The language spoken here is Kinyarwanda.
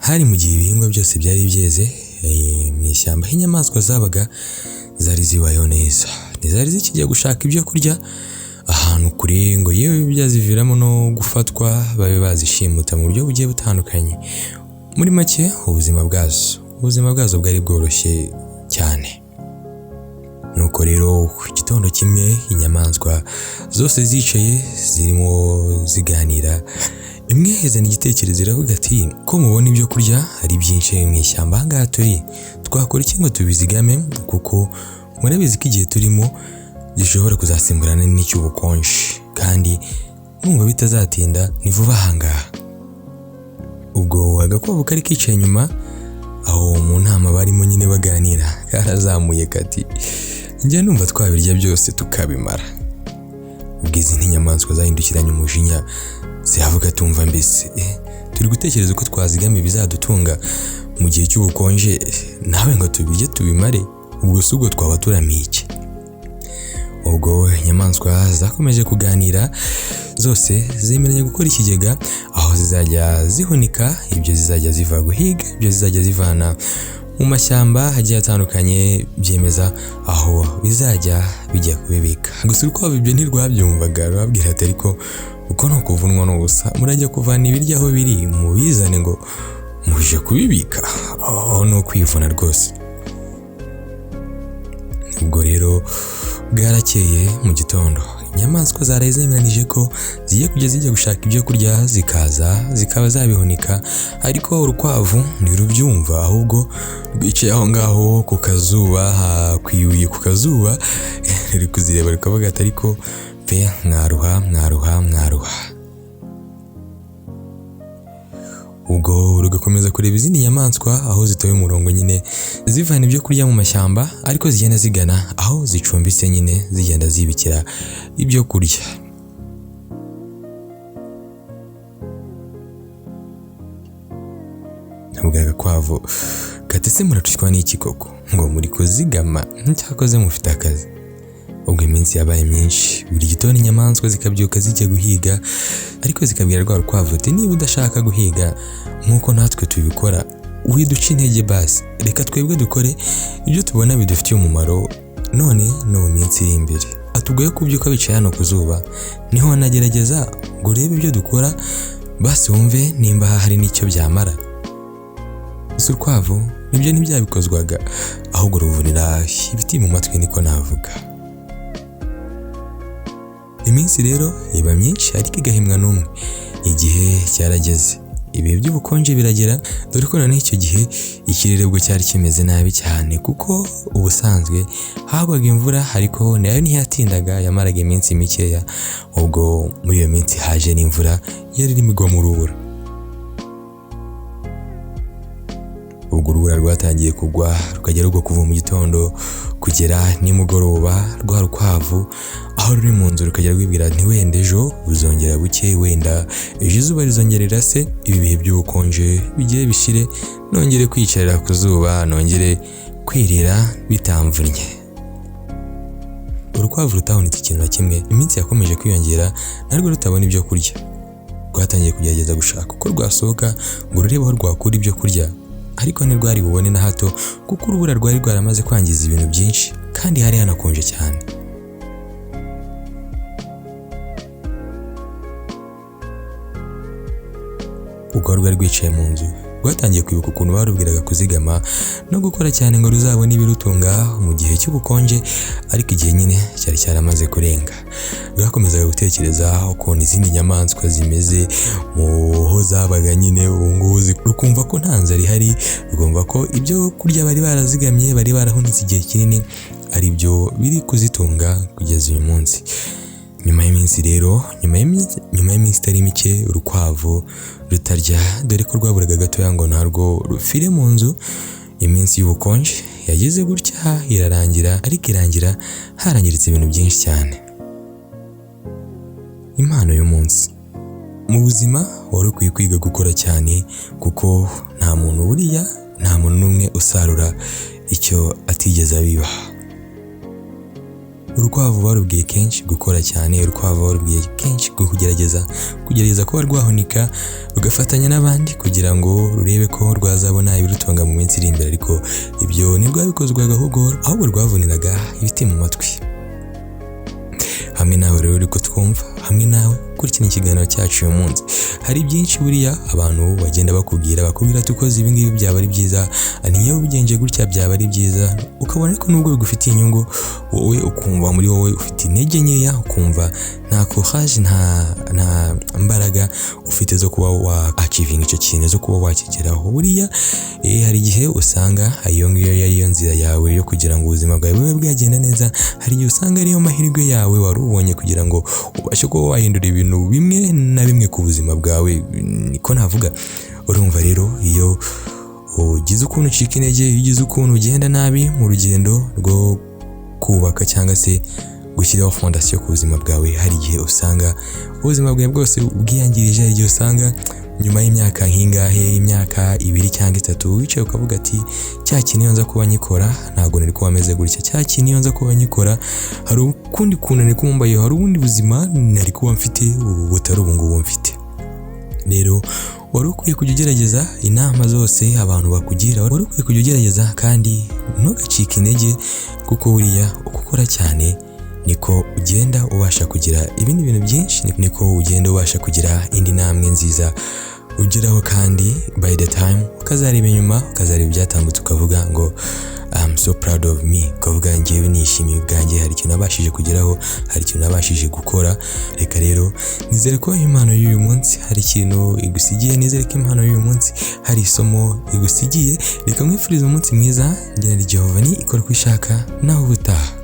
Hari mu gihe ibihingwa byose byari byeze mu ishyamba, aho inyamaswa zabaga zari zibayeho neza, ntizari zikijya gushaka ibyo kurya ahantu kure ngo yewe byaziviramo no gufatwa babe bazishimuta mu buryo bugiye butandukanye. Muri make ubuzima bwazo bwari bworoshye cyane. Nuko rero igitondo kimwe inyamaswa zose zicaye zirimo ziganira, imwe izana igitekerezo iravuga ati: "Ko mubona ibyo kurya ari byinshi mu ishyamba aha ngaha turi, twakora iki ngo tubizigame? Kuko murabizi ko igihe turimo gishobora kuzasimburana n'icy'ubukonje, kandi numva bitazatinda, ni vuba aha ngaha." Ubwo agakwavu kari kicaye inyuma aho mu nama barimo nyine baganira karazamuye kati: "Njye numva twabirya byose tukabimara." Ubwo izindi nyamaswa zahindukiranye umujinya ziravuga: "Tumva mbese, turi gutekereza uko twazigama ibizadutunga mu gihe cy'ubukonje, nawe ngo tubirye tubimare? Ubwo si ubwo twaba turamiye iki?" Ubwo inyamaswa zakomeje kuganira, zose zemeranya gukora ikigega aho zizajya zihunika ibyo zizajya ziva guhiga, ibyo zizajya zivana mu mashyamba agiye atandukanye, byemeza aho bizajya bijya kubibika. Gusa urukwavu ibyo ntirwabyumvaga, rurabwira ati: "Ariko uko ni ukuvunwa n'ubusa, murajya kuvana ibiryo aho biri mubizane ngo muje kubibika, aho ni ukwivuna rwose." Ubwo rero bwarakeye mu gitondo, inyamaswa zaraye zemeranije ko zigiye kujya zijya gushaka ibyo kurya, zikaza zikaba zabihunika, ariko urukwavu ntirubyumva, ahubwo rwicaye aho ngaho ku kazuba, hakwiyuye ku kazuba, ruri kuzireba rukavuga ati: "Ariko pe, mwaruha, mwaruha, mwaruha." Ubwo rugakomeza kureba izindi nyamaswa aho zitoye umurongo nyine zivana ibyo kurya mu mashyamba, ariko zigenda zigana aho zicumbitse nyine zigenda zibikira ibyo kurya. Ubwo agakwavu kati: "Se muracukwa n'iki koko ngo muri kuzigama? Cyakoze mufite akazi." Ubwo iminsi yabaye myinshi, buri gitondo inyamaswa zikabyuka zijya guhiga, ariko zikabwira rwa rukwavu ati: "Niba udashaka guhiga nk'uko natwe tubikora, widuca intege basi, reka twebwe dukore ibyo tubona bidufitiye umumaro none no mu minsi iri imbere." Atubwiye kubyuka wicaye hano ku zuba, niho wanagerageza ngo urebe ibyo dukora basi, wumve nimba hari n'icyo byamara. Gusa urukwavu nibyo ntibyabikozwaga, ahubwo ruvunira ibiti mu matwi, niko navuga. Iminsi rero iba myinshi ariko igahimwa n'umwe. Igihe cyarageze, ibihe by'ubukonje biragera, dore ko noneho icyo gihe ikirere ubwo cyari kimeze nabi cyane, kuko ubusanzwe hagwaga imvura ariko nayo ntiyatindaga, yamaraga iminsi mikeya. Ubwo muri iyo minsi haje n'imvura yari irimo igwa mu rubura. Ubwo urubura rwatangiye kugwa, rukajya rugwa kuva mu gitondo kugera nimugoroba. Rwa rukwavu aho ruri mu nzu rukajya rwibwira nti: "Wenda ejo buzongera buke, wenda ejo izuba rizongera rirase, ibi bihe by'ubukonje bigire bishire, nongere kwicarira ku zuba, nongere kwirira bitamvunnye." Urukwavu rutahunitse ikintu na kimwe, iminsi yakomeje kwiyongera narwo rutabona ibyo kurya. Rwatangiye kugerageza gushaka uko rwasohoka ngo rurebe aho rwakura ibyo kurya, ariko ntirwari bubone na hato, kuko urubura rwari rwaramaze kwangiza ibintu byinshi kandi hari hanakonje cyane. Ubwo rwari rwicaye mu nzu, rwatangiye kwibuka ukuntu barubwiraga kuzigama no gukora cyane ngo ruzabone ibirutunga mu gihe cy'ubukonje, ariko igihe nyine cyari cyaramaze kurenga. Rwakomezaga gutekereza ukuntu izindi nyamaswa zimeze mu ho zabaga nyine ubu ngubu, rukumva ko nta nzara ihari, rukumva ko ibyo kurya bari barazigamye, bari barahunitse igihe kinini, ari byo biri kuzitunga kugeza uyu munsi. Nyuma y'iminsi rero, nyuma y'iminsi itari mike urukwavu rutarya, dore ko rwaburaga gatoya ngo narwo rupfire mu nzu, iminsi y'ubukonje yageze gutya irarangira, ariko irangira harangiritse ibintu byinshi cyane. Impano y'umunsi: mu buzima wari ukwiye kwiga gukora cyane, kuko nta muntu buriya, nta muntu n'umwe usarura icyo atigeze abiba. Urukwavu barubwiye kenshi gukora cyane, urukwavu barubwiye kenshi kugerageza kuba rwahunika, rugafatanya n'abandi kugira ngo rurebe ko rwazabona ibirutunga mu minsi iri imbere, ariko ibyo ntirwabikozwaga, ahubwo rwavuniraga ibiti mu matwi. Hamwe nawe rero uri kutwumva, hamwe nawe ukurikirana ikiganiro cyacu uyu munsi, hari byinshi buriya abantu bagenda bakubwira ati ukoze ibi ngibi byaba ari byiza, niyo ubigenje gutya byaba ari byiza, ukabona ariko nubwo bigufitiye inyungu, wowe ukumva muri wowe ufite intege nkeya, ukumva nta courage, nta mbaraga ufite zo kuba wa achievinga icyo kintu, zo kuba wakigeraho. Buriya hari igihe usanga iyo ngiyo yari yo nzira yawe yo kugira ngo ubuzima bwawe bube bwagenda neza. Hari igihe usanga ariyo mahirwe yawe wari ubonye kugira ngo ubashe kuba wahindura ibintu bimwe na bimwe ku buzima bwawe, niko navuga. Urumva rero, iyo ugize ukuntu ucika intege, iyo ugize ukuntu ugenda nabi mu rugendo rwo kubaka cyangwa se gushyiraho fondasiyo ku buzima bwawe, hari igihe usanga ubuzima bwawe bwose bwiyangirije. Hari igihe usanga nyuma y'imyaka nk'ingahe, imyaka 2 cyangwa 3, wicaye ukavuga ati: "Cya kintu iyo nza kuba nyikora ntabwo nari kuba meze gutya. Cya kintu iyo nza kuba nyikora hari ukundi kuntu nari kuba mbayeho, hari ubundi buzima nari kuba mfite ubu butari ubu ngubu mfite." Rero wari ukwiye kujya ugerageza inama zose abantu bakugira, wari ukwiye kujya ugerageza kandi ntugacike intege, kuko buriya uko ukora cyane niko ugenda ubasha kugira ibindi bintu byinshi, niko ugenda ubasha kugira indi ntambwe nziza ugeraho, kandi by the time ukazareba inyuma, ukazareba ibyatambutse, ukavuga ngo "I'm so proud of me", ukavuga: "Ngewe nishimiye ubwanjye, hari ikintu nabashije kugeraho, hari ikintu nabashije gukora." Reka rero nizere ko impano y'uyu munsi hari ikintu igusigiye, nizere ko impano y'uyu munsi hari isomo igusigiye. Reka nkwifurize umunsi mwiza. Ngira ni Giovanni ikora uko ishaka, naho ubutaha.